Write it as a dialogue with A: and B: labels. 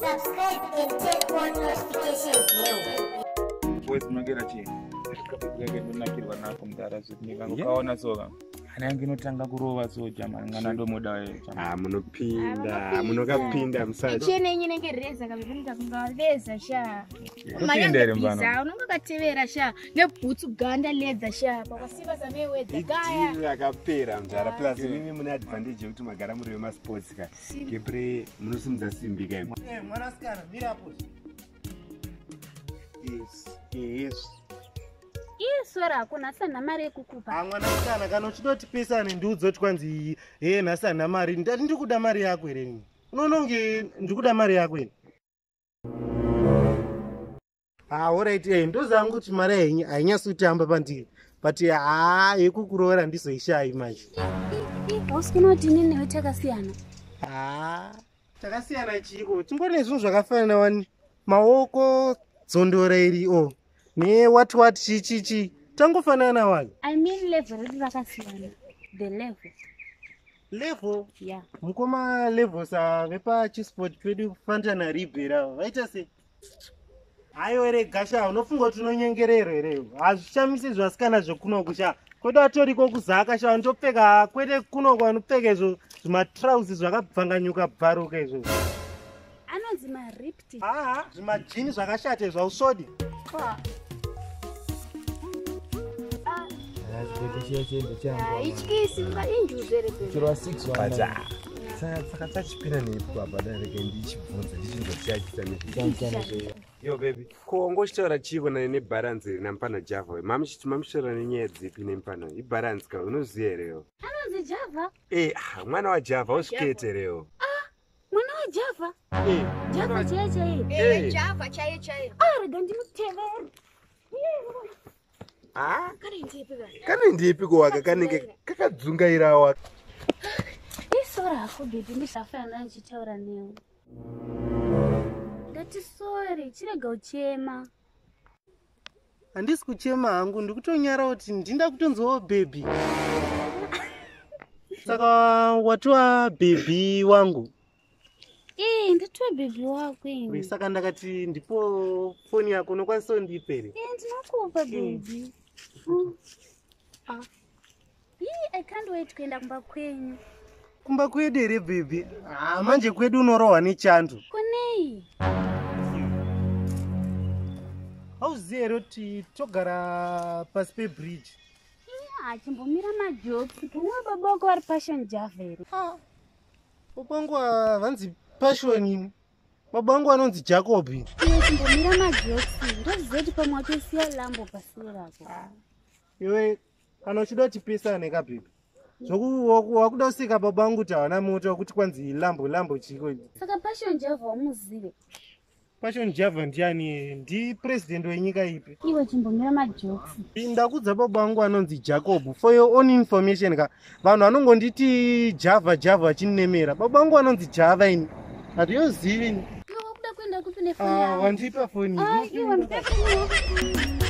A: Subscribe and turn on notifications now.
B: Boys munongera chii? Ndinakirwa nako mudhara zvekuti ndikangokaona soka. Hana yangu inotanga kurova so jamani mwana ndomuda wewe.
C: Ah, munopinda, munokapinda musati.
D: Ichene yenyu inenge reza kabe kunga kunga reza sha.
B: Topinda here mfana?
D: Unonga katevera sha nebhutsu ganda ledza sha pakasimba samewedza gaya.
C: Idhiri rakapera mzara plus imimi mune advantage yekuti magara muri vemasports ka. Kepre munosimudza simbi ka imi.
E: Eh, mwanasikana mira apo. Yes, yes.
F: Iye sora hakuna asi handina mari yekukupa.
E: Ah, mwanasikana kana uchida kuti pesane ndiudze kuti kwanzi hee nhasi handina mari. Ndati ndikuda mari yako here ini? Unoona kunge ndikuda mari yako ini? Ah, alright, eh, ndoziva hangu kuti mari hainyatsi kutamba pandiri. But haa, yekukuroora ndizoishayi manje.
F: Hausi kuona kuti inini newe takasiyana?
E: Haa, takasiyana chiiko? Tingori nezvinhu zvakafanana wani. Maoko, dzondora iri o. Ne what what chi chi chi. Tangofanana wani.
F: I mean level redu rakasiyana. The level.
E: Level?
F: Yeah.
E: Mukoma levels vepachisport pedu Fantana Ribera vaita sei? Aiwa rega sha, unofunga kuti unonyengerero here? Hazvishamisi zvasikana zvekunoku sha. Kwedu atoriko kuzaka sha, unotopfeka kwete kunoku anopfeka izvo zvimatrauzi zvakabvanganyuka bvaruka izvo.
F: Anonzi maripped.
E: Haa, zvimajini zvakashata izvo hausvodi.
F: Ityisi injuzu here baby?
B: Chirwa 6
C: But saka tachipinda neipo apa dareke ndichibvunza ndichinzwa tichachita nezve. Yo baby, ko wangochitaura chiiko nebalance here namupana Java? Mamuchitaura nenyaya dzipi nemupana? Ibalance ka unoziva herewo?
F: Anonzi Java?
C: Eh, ah, mwana waJava usvikete herewo?
F: Ah, mwana waJava?
C: Eh,
F: Java chaiye chaiye.
C: Eh.
D: Java chaiye chaiye.
F: Ah, rega ndimutevere.
C: Ah?
F: Kana ndipi ka?
C: Kana ndipi ko waka kanenge kakadzungairawo.
F: Isora hako baby, ndizvafanana ndichitaura newe. Ndati sorry, chirega uchema.
E: Handisi kuchema hangu, ndikutonyara kuti ndinda kutonzwawo baby. Saka watova baby wangu.
F: Eh, nditova baby wako ini.
E: Saka ndakati ndipo foni yako unokwanisa kundipa here?
F: Eh, ndinokupa baby. Ah. I can't wait kuenda kumba kwenyu.
E: Kumba kwedu here baby? Ah, manje kwedu unorohwa nechando.
F: Kunei?
E: Hauzivi here kuti togara pasi pebridge?
F: Ah, chimbomira majokes. Kuna baba wako vari Passion Java here?
E: Ah. Baba vangu vanzi Passion ini. Baba vangu vanonzi Jacob.
F: Iwe chimbomira majokes. Ndoziva kuti pamwe watosiya lambo pasiro rako.
E: Iwe kana uchida kuti pesane ka baby. Zvoku wakuda kuseka baba vangu kuti havana mota wekuti kwanzi lambo lambo chiko.
F: Saka Passion Java umuzive.
E: Passion Java ndiani? Ndi president wenyika ipi?
F: Iwe chimbomira majokes.
E: Ndakudza baba vangu anonzi Jacob. For your own information ka. Vanhu vanongonditi Java Java vachinemera. Baba vangu anonzi Java ini. Hatiyozivi ini.
F: Iwe wakuda kuenda kupi nefoni
E: Ah,
F: yangu?
E: wandipa foni.
F: Ah, iwe ndipe foni.